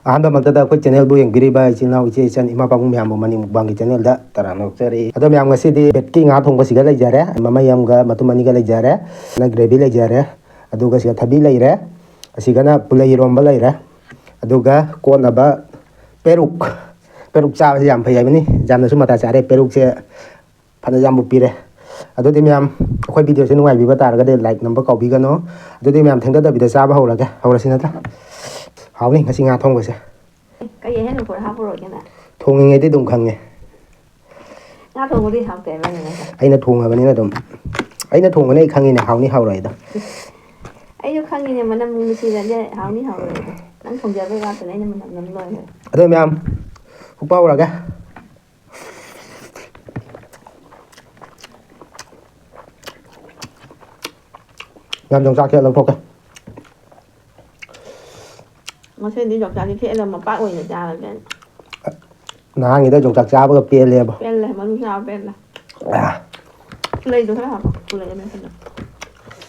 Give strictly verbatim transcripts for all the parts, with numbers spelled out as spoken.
ꯑꯍꯥꯟꯕꯃꯛꯇꯗ ꯑꯩꯈꯣꯏ ꯆꯦꯅꯦꯜꯕꯨ ꯌꯦꯡꯕꯤꯔꯤꯕ ꯏꯆꯤꯜ ꯏꯅꯥꯎ, ꯏꯆꯦ ꯏꯆꯟ, ꯏꯃꯥ ꯄꯥꯕꯨꯡ ꯃꯌꯥꯝꯕꯨ ꯃꯅꯤ ꯃꯨꯛꯕꯥꯡꯒꯤ ꯆꯦꯅꯦꯜꯗ ꯇꯔꯥꯝꯅ ꯑꯣꯛꯆꯔꯤ꯫ ꯑꯗꯣ ꯃꯌꯥꯝ, ꯉꯁꯤꯗꯤ ꯕꯦꯠꯀꯤ ꯉꯥ ꯊꯣꯡꯕꯁꯤꯒ ꯂꯩꯖꯔꯦ, ꯃꯃꯩ ꯑꯃꯒ ꯃꯇꯨꯝ ꯑꯅꯤꯒ ꯂꯩꯖꯔꯦ, ꯑꯗꯨꯅ ꯒ꯭ꯔꯦꯚꯤ ꯂꯩꯖꯔꯦ, ꯑꯗꯨꯒ ꯁꯤꯗ ꯊꯕꯤ ꯂꯩꯔꯦ, ꯑꯁꯤꯒꯅ ꯄꯨꯂꯩ ꯏꯔꯣꯝꯕ ꯂꯩꯔꯦ, ꯑꯗꯨꯒ ꯀꯣꯠꯅꯕ ꯄꯦꯔꯨꯛ꯫ ꯄꯦꯔꯨꯛ ꯆꯥꯕꯁꯤ ꯌꯥꯝ ꯐꯩ ꯍꯥꯏꯕꯅꯤ, ꯌꯥꯝꯅꯁꯨ ꯃꯇꯥ ꯆꯥꯔꯦ ꯄꯦꯔꯨꯛꯁꯦ꯫ ꯐꯅ ꯌꯥꯝꯕꯨ ꯄꯤꯔꯦ꯫ ꯑꯗꯨꯗꯤ ꯃꯌꯥꯝ, ꯑꯩꯈꯣꯏ ꯚꯤꯗꯤꯑꯣꯁꯦ ꯅꯨꯡꯉꯥꯏꯕꯤꯕ ꯇꯥꯔꯒꯗꯤ ꯂꯥꯏꯛ ꯅꯝꯕ ꯀꯥꯎꯕꯤꯒꯅꯨ꯫ ꯑꯗꯨꯗꯤ ꯃꯌꯥꯝ, ꯊꯦꯡꯊꯗꯕꯤꯗ ꯆꯥꯕ ꯍꯧꯔꯒꯦ, ꯍꯧꯔꯁꯤ ꯅꯠꯇ꯭ꯔꯥ? ꯍꯥꯎꯅꯤ ꯉꯁꯤ ꯉꯥ ꯊꯣꯡꯕꯁꯦ꯫ ꯀꯩ ꯑꯍꯦꯟꯕ ꯄꯣꯠ ꯍꯥꯞꯄꯔꯣꯏꯒꯦꯅ? ꯊꯣꯡꯉꯤꯉꯩꯗꯤ ꯑꯗꯨꯝ ꯈꯪꯉꯦ꯫ ꯉꯥ ꯊꯣꯡꯕꯗꯤ ꯍꯥꯎꯇꯦ ꯍꯥꯏꯕꯅꯤ ꯅꯪ꯫ ꯑꯩꯅ ꯊꯣꯡꯉꯕꯅꯤꯅ ꯑꯗꯨꯝ, ꯑꯩꯅ ꯊꯣꯡꯕꯅ ꯑꯩ ꯈꯪꯉꯤꯅꯦ, ꯍꯥꯎꯅꯤ ꯍꯥꯎꯔꯣꯏꯗꯣ꯫ ꯑꯩꯁꯨ ꯈꯪꯉꯤꯅꯦ, ꯃꯅꯝ ꯅꯨꯡꯁꯤꯔꯗꯤ ꯍꯥꯎꯅꯤ ꯍꯥꯎꯔꯣꯏꯗꯣ꯫ ꯅꯪ ꯊꯣꯡꯖꯕꯩ ꯋꯥꯇꯅꯦ, ꯑꯩꯅ ꯃꯅꯝ ꯅꯝ ꯂꯣꯏꯔꯦ꯫ ꯑꯗꯣ ꯃꯌꯥꯝ, ꯍꯨꯞꯄ ꯍꯧꯔꯒꯦ꯫ ꯌꯥꯝ ꯌꯣꯡꯆꯥꯛꯁꯦ ꯂꯧꯊꯣꯛꯀꯦ꯫ ꯉꯁꯤꯗꯤ ꯌꯣꯡꯆꯥꯛꯁꯦ ꯊꯦꯠꯂꯒ ꯃꯄꯥꯛ ꯑꯣꯏꯅ ꯆꯥꯔꯒꯦ꯫ ꯅꯍꯥꯟꯒꯤꯗꯣ ꯌꯣꯡꯆꯥꯛ ꯆꯥꯕꯒ ꯄꯦꯜꯂꯦꯕ꯫ ꯄꯦꯜꯂꯦ, ꯃꯔꯨ ꯆꯥꯕ ꯄꯦꯜꯂꯦ꯫ ꯑꯥ꯫ ꯄꯨꯂꯩꯗꯣ ꯈꯔ ꯍꯥꯞꯄꯣ, ꯄꯨꯂꯩ ꯑꯃꯦꯠꯄꯗꯣ꯫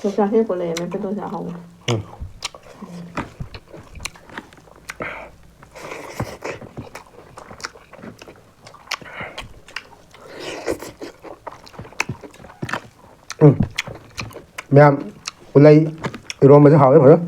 ꯌꯣꯡꯆꯥꯛꯁꯦ ꯄꯨꯂꯩ ꯑꯃꯦꯠꯄꯗꯣ ꯑꯣꯏꯅ ꯍꯥꯎꯕꯅꯦ꯫ ꯎꯝ꯫ ꯎꯝ꯫ ꯃꯌꯥꯝ, ꯄꯨꯂꯩ ꯏꯔꯣꯝꯕꯁꯦ ꯍꯥꯎꯋꯦ ꯐꯖꯅ꯫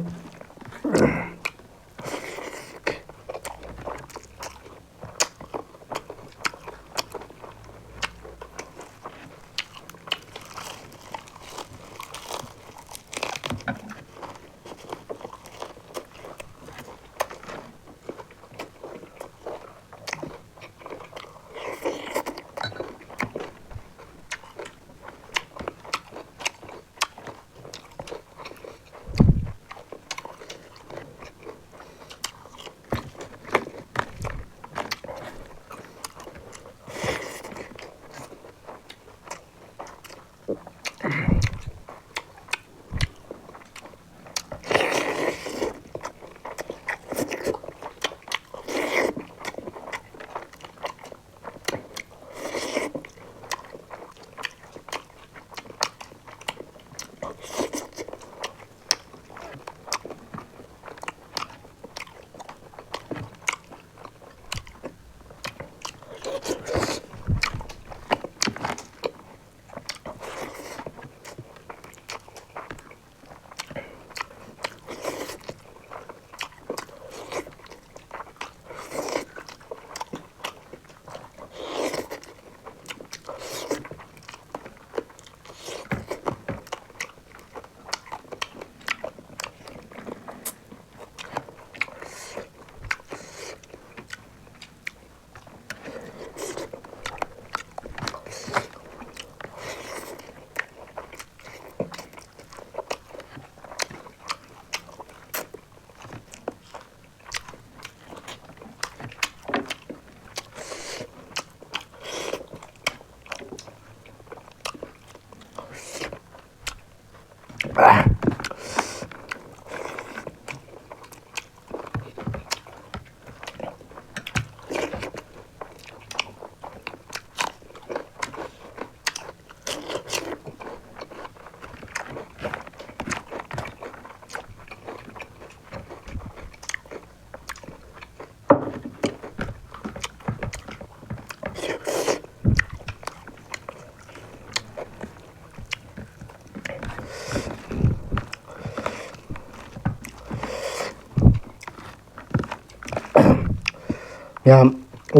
ꯌꯥꯝ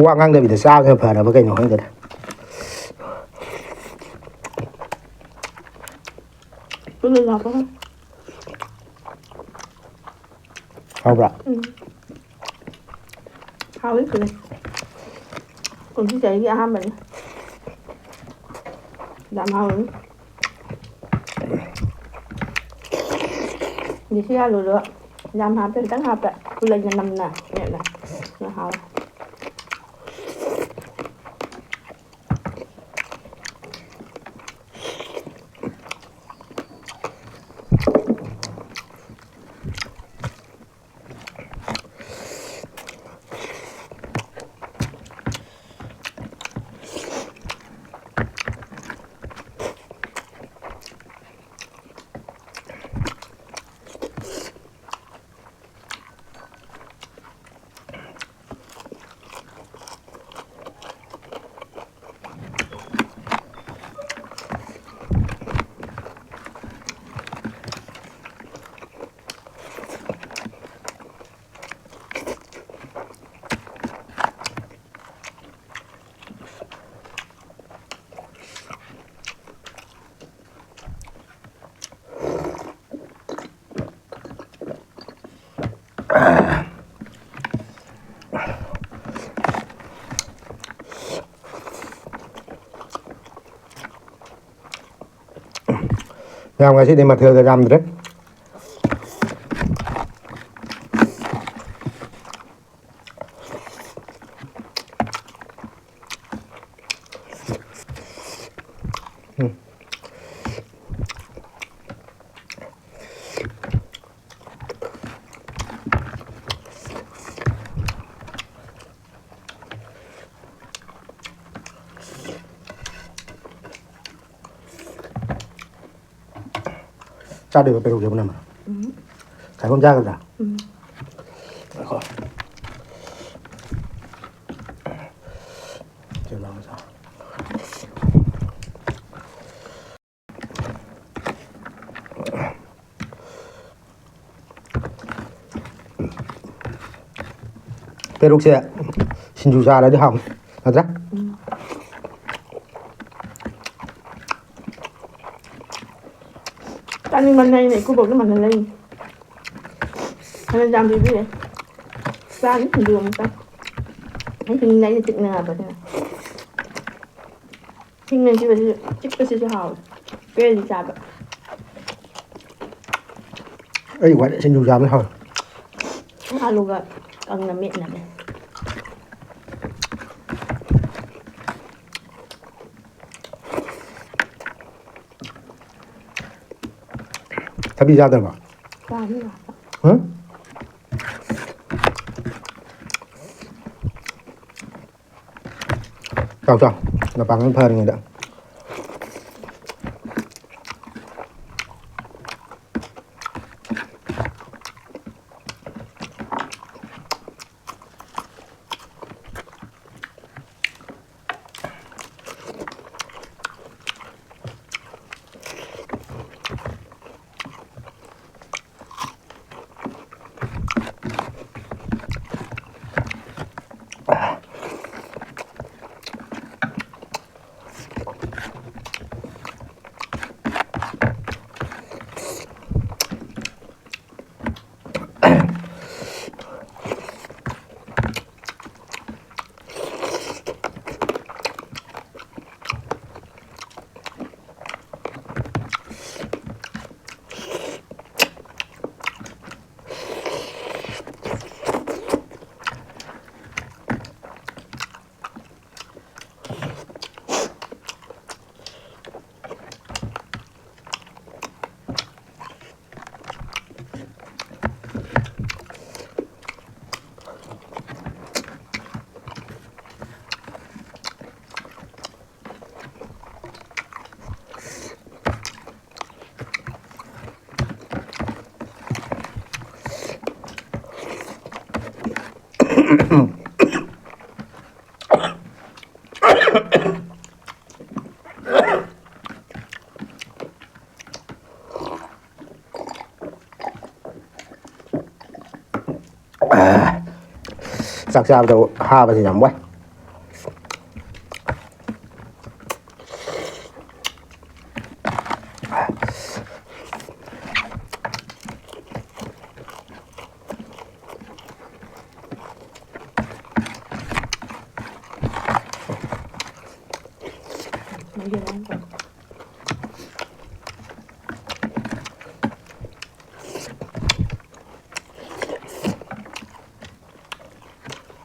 ꯋꯥ ꯉꯥꯡꯗꯕꯤꯗ ꯆꯥꯕꯅ ꯐꯔꯕ ꯀꯩꯅꯣ ꯈꯪꯗꯦꯗ꯫ ꯄꯨꯟꯅ ꯂꯥꯛꯄꯒ꯫ ꯍꯥꯎꯕ꯭ꯔꯥ? ꯎꯝ꯫ ꯍꯥꯎꯋꯤ ꯐꯖꯅ꯫ ꯀꯨꯝꯁꯤ ꯆꯍꯤꯒꯤ ꯑꯍꯥꯟꯕꯅꯤ꯫ ꯌꯥꯝ ꯍꯥꯎꯋꯤ꯫ ꯗꯦꯁꯤ ꯑꯂꯨꯗꯣ ꯌꯥꯝ ꯍꯥꯞꯇꯦ, ꯈꯤꯇꯪ ꯍꯥꯞꯄꯦ꯫ ꯀꯨꯂꯩꯅ ꯅꯝꯅ ꯃꯦꯠꯂꯦ꯫ ꯑꯗꯨꯅ ꯍꯥꯎꯋꯦ꯫ ꯌꯥꯝ ꯉꯁꯤꯗꯤ ꯃꯊꯦꯜꯒ ꯌꯥꯝꯗ꯭ꯔꯦ꯫ ꯎꯝ꯫ ꯆꯥꯗꯣꯏꯕ ꯄꯦꯔꯨꯛꯁꯦ ꯄꯨꯟꯅ? ꯎꯝ꯫ ꯈꯥꯏꯕꯝ ꯆꯥꯒꯗ꯭ꯔꯥ? ꯎꯝ꯫ ꯉꯥꯏꯈꯣ꯫ ꯆꯦ ꯂꯥꯎꯅ ꯆꯥꯎ꯫ ꯄꯦꯔꯨꯛꯁꯦ ꯁꯤꯡꯖꯨ ꯆꯥꯔꯗꯤ ꯍꯥꯎꯅꯤ, ꯅꯠꯇ꯭ꯔꯥ? ꯎꯝ꯫ ꯆꯥꯅꯤꯡꯃꯟꯗꯅ ꯑꯩꯅ ꯏꯀꯨꯕꯣꯛꯀꯤ ꯃꯅꯜ ꯂꯩꯅꯤ꯫ ꯐꯅ ꯌꯥꯝ ꯄꯤꯕꯤꯔꯦ꯫ ꯆꯥꯅꯤ ꯁꯤꯡꯖꯨ ꯑꯃꯨꯛꯇ꯫ ꯑꯩ ꯁꯤꯡꯖꯨ ꯑꯩꯅ ꯆꯤꯛꯅꯉꯕꯅꯤꯅ꯫ ꯍꯤꯡꯅ ꯁꯤꯕꯁꯤꯁꯨ, ꯆꯤꯛꯄꯁꯤꯁꯨ ꯍꯥꯎꯋꯦ꯫ ꯄꯦꯟꯅ ꯆꯥꯕ꯫ ꯑꯩ ꯈ꯭ꯋꯥꯏꯗꯩ ꯁꯤꯡꯖꯨ ꯆꯥꯕꯅ ꯍꯥꯎꯋꯦ꯫ ꯑꯂꯨꯒ ꯀꯪꯅ ꯃꯦꯠꯅꯕ꯫ ꯊꯕꯤ ꯆꯥꯗꯕ? ꯆꯥꯅꯤ꯫ ꯍꯥ? ꯆꯥꯎ, ꯆꯥꯎ꯫ ꯅꯄꯥꯡꯒꯜ ꯐꯔꯤꯉꯩꯗ꯫ ꯆꯥꯛ ꯆꯥꯕꯗ ꯍꯥꯕꯁꯤ ꯌꯥꯝ ꯋꯥꯏ꯫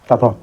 ꯆꯥꯊꯣꯛ꯫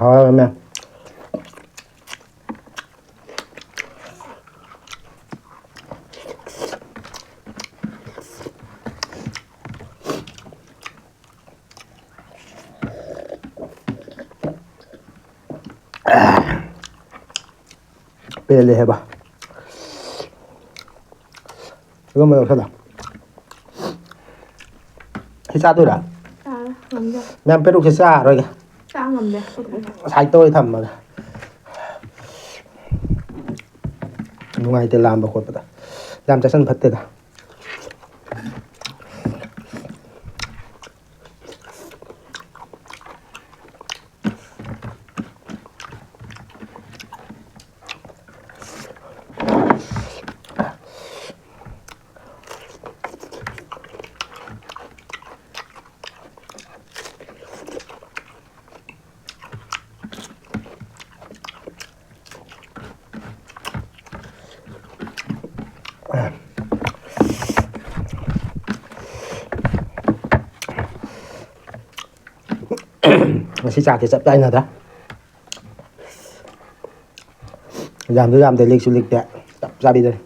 ꯍꯥꯎꯔꯝꯃꯦ꯫ ꯄꯦꯜꯂꯦ ꯍꯥꯏꯕ꯫ ꯏꯔꯣꯟꯕ ꯂꯧꯁꯜꯂꯣ꯫ ꯁꯤ ꯆꯥꯗꯣꯏꯔꯥ? ꯆꯥꯔꯣꯏ, ꯉꯝꯗꯦ꯫ ꯃꯌꯥꯝ ꯄꯦꯔꯨꯛꯁꯦ ꯆꯥꯔꯔꯣꯏꯒꯦ꯫ ꯆꯥ ꯉꯝꯗꯦ꯫ ꯁꯥꯏꯠꯇ ꯑꯣꯏ ꯊꯝꯃꯒꯦ꯫ ꯅꯨꯡꯉꯥꯏꯇꯦ ꯂꯥꯝꯕ ꯈꯣꯠꯄꯗ꯫ ꯌꯥꯝ ꯆꯥꯁꯟ ꯐꯠꯇꯦꯗ꯫ ꯉꯁꯤ ꯆꯥꯛꯁꯦ ꯆꯞ ꯆꯥꯏꯅꯗ꯫ ꯌꯥꯝꯁꯨ ꯌꯥꯝꯗꯦ, ꯂꯤꯛꯁꯨ ꯂꯤꯛꯇꯦ꯫ ꯆꯞ ꯆꯥꯕꯤꯗꯨꯅꯤ꯫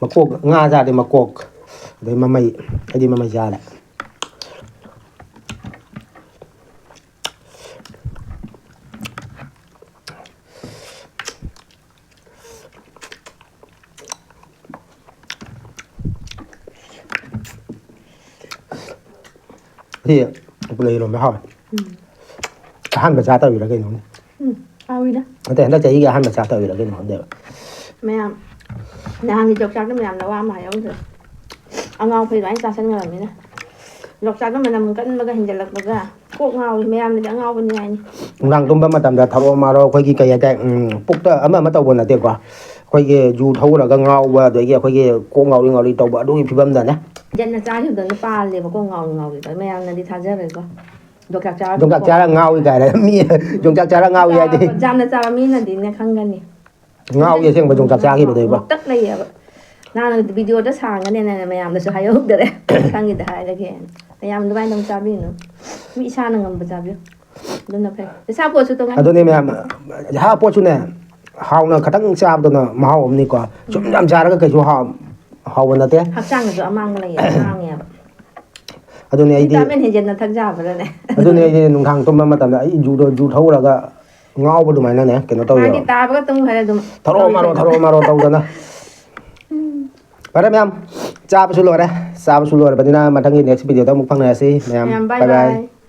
ꯃꯀꯣꯛ, ꯉꯥ ꯆꯥꯔꯗꯤ ꯃꯀꯣꯛ, ꯑꯗꯩ ꯃꯃꯩ, ꯑꯩꯗꯤ ꯃꯃꯩ ꯆꯥꯔꯦ꯫ ꯁꯤ ꯄꯨꯂꯩ ꯏꯔꯣꯝꯕ ꯍꯥꯎꯋꯦ꯫ ꯎꯝ꯫ ꯑꯍꯥꯟꯕ ꯆꯥ ꯇꯧꯔꯤꯔꯥ ꯀꯩꯅꯣꯅꯦ? ꯎꯝ, ꯍꯥꯎꯋꯤꯗ꯫ ꯅꯠꯇꯦ, ꯍꯟꯗꯛ ꯆꯍꯤꯒꯤ ꯑꯍꯥꯟꯕ ꯆꯥ ꯇꯧꯔꯤꯔꯥ ꯀꯩꯅꯣ ꯈꯪꯗꯦꯕ꯫ ꯃꯌꯥꯝ, ꯅꯍꯥꯟꯒꯤ ꯌꯣꯡꯆꯥꯛꯇꯣ ꯃꯌꯥꯝ ꯂꯧꯔꯛꯑꯝꯃ ꯍꯥꯏꯍꯧꯗ꯭ꯔꯦ꯫ ꯑꯉꯥꯎ ꯑꯐꯩ ꯂꯣꯏ ꯆꯥꯁꯟꯈ꯭ꯔꯕꯅꯤꯅ꯫ ꯌꯣꯡꯆꯥꯛꯇꯣ ꯃꯅꯝ ꯀꯟꯕꯒ ꯍꯦꯟꯖꯜꯂꯛꯄꯒ ꯀꯣꯛ ꯉꯥꯎꯏ꯫ ꯃꯌꯥꯝꯅꯗꯤ ꯑꯉꯥꯎꯕꯅꯤ ꯍꯥꯏꯅꯤ꯫ ꯅꯨꯡꯗꯥꯡ ꯇꯨꯝꯕ ꯃꯇꯝꯗ ꯊꯔꯣ ꯃꯥꯔꯣ ꯑꯩꯈꯣꯏꯒꯤ ꯀꯩ ꯍꯥꯏꯇꯥꯔꯦ, ꯎꯝ, ꯄꯨꯛꯇ ꯑꯃ ꯑꯃ ꯇꯧꯕ ꯅꯠꯇꯦꯀꯣ꯫ ꯑꯩꯈꯣꯏꯒꯤ ꯖꯨ ꯊꯛꯎꯔꯒ ꯉꯥꯎꯕ, ꯑꯗꯒꯤ ꯑꯩꯈꯣꯏꯒꯤ ꯀꯣꯛ ꯉꯥꯎꯔꯤ ꯉꯥꯎꯔꯤ ꯇꯧꯕ, ꯑꯗꯨꯒꯤ ꯐꯤꯕꯝꯗꯅꯦ꯫ ꯌꯦꯟꯅ ꯆꯥꯈꯤꯕꯗꯣ ꯄꯥꯜꯂꯦꯕꯀꯣ, ꯉꯥꯎꯔꯤ ꯉꯥꯎꯔꯤꯗꯣ꯫ ꯃꯌꯥꯝꯅꯗꯤ ꯊꯥꯖꯔꯣꯏꯀꯣ꯫ ꯌꯣꯡꯆꯥꯛ ꯆꯥꯔ ꯌꯣꯡꯆꯥꯛ ꯆꯥꯔ ꯉꯥꯎꯏ ꯀꯥꯏꯅ꯫ ꯃꯤ ꯌꯣꯡꯆꯥꯛ ꯆꯥꯔ ꯉꯥꯎꯏ ꯍꯥꯏꯗꯤ꯫ ꯌꯥꯝꯅ ꯆꯥꯕ ꯃꯤꯅꯗꯤꯅꯦ ꯈꯪꯒꯅꯤ꯫ ꯉꯥꯎꯏ ꯑꯁꯦꯡꯕ ꯌꯣꯡꯆꯥꯛ ꯆꯥꯈꯤꯕꯗꯣ ꯏꯕꯣ꯫ ꯉꯧꯇꯛ ꯂꯩꯌꯦꯕ꯫ ꯅꯍꯥꯟ ꯚꯤꯗꯤꯑꯣꯗ ꯁꯥꯡꯉꯅꯦꯅ ꯃꯌꯥꯝꯗꯁꯨ ꯍꯥꯏꯍꯧꯗꯔꯦ꯫ ꯈꯪꯉꯤꯗ ꯍꯥꯏꯔꯒꯦ꯫ ꯃꯌꯥꯝ ꯑꯗꯨꯃꯥꯏꯅ ꯑꯗꯨꯝ ꯆꯥꯕꯤꯅꯨ꯫ ꯃꯤ ꯏꯁꯥꯅ ꯉꯝꯕ ꯆꯥꯕꯤꯌꯨ꯫ ꯑꯗꯨꯅ ꯐꯩ꯫ ꯄꯩꯁꯥ ꯄꯣꯠꯁꯨ ꯇꯣꯉꯥꯏ꯫ ꯑꯗꯨꯅꯦ ꯃꯌꯥꯝ, ꯁꯥ ꯄꯣꯠꯁꯨꯅꯦ ꯍꯥꯎꯅ ꯈꯇꯪ ꯆꯥꯕꯗꯨꯅ ꯃꯍꯥꯎ ꯑꯃꯅꯤꯀꯣ꯫ ꯁꯨꯝ ꯌꯥꯝ ꯆꯥꯔꯒ ꯀꯩꯁꯨ ꯍꯥꯎ-, ꯍꯥꯎꯕ ꯅꯠꯇꯦ꯫ ꯍꯛꯆꯥꯡꯗꯁꯨ ꯑꯃꯥꯡꯕ ꯂꯩꯌꯦ, ꯃꯥꯡꯉꯦꯕ꯫ ꯑꯗꯨꯅꯦ ꯑꯩꯗꯤ ꯚꯤꯇꯥꯃꯤꯟ ꯍꯦꯟꯖꯟꯅ ꯊꯛꯆꯕꯗꯅꯦ꯫ ꯑꯗꯨꯅꯦ ꯑꯩꯗꯤ ꯅꯨꯡꯗꯥꯡ ꯇꯨꯝꯕ ꯃꯇꯝꯗ ꯑꯩ ꯖꯨꯗꯣ, ꯖꯨ ꯊꯛꯎꯔꯒ ꯉꯥꯎꯕ ꯑꯗꯨꯃꯥꯏꯅꯅꯦ ꯀꯩꯅꯣ ꯇꯧꯋꯦꯕ꯫ ꯃꯥꯒꯤ ꯇꯥꯕꯒ ꯇꯨꯝꯈ꯭ꯔꯦ ꯑꯗꯨꯝ꯫ ꯊꯔꯣ ꯃꯥꯔꯣ, ꯊꯔꯣ ꯃꯥꯔꯣ ꯇꯧꯗꯅ꯫ ꯐꯔꯦ ꯃꯌꯥꯝ, ꯆꯥꯕꯁꯨ ꯂꯣꯏꯔꯦ꯫ ꯆꯥꯕꯁꯨ ꯂꯣꯏꯔꯕꯅꯤꯅ ꯃꯊꯪꯒꯤ next ꯚꯤꯗꯤꯑꯣꯗ ꯑꯃꯨꯛ ꯐꯪꯅꯔꯁꯤ ꯃꯌꯥꯝ꯫ ꯃꯌꯥꯝ, bye bye bye꯫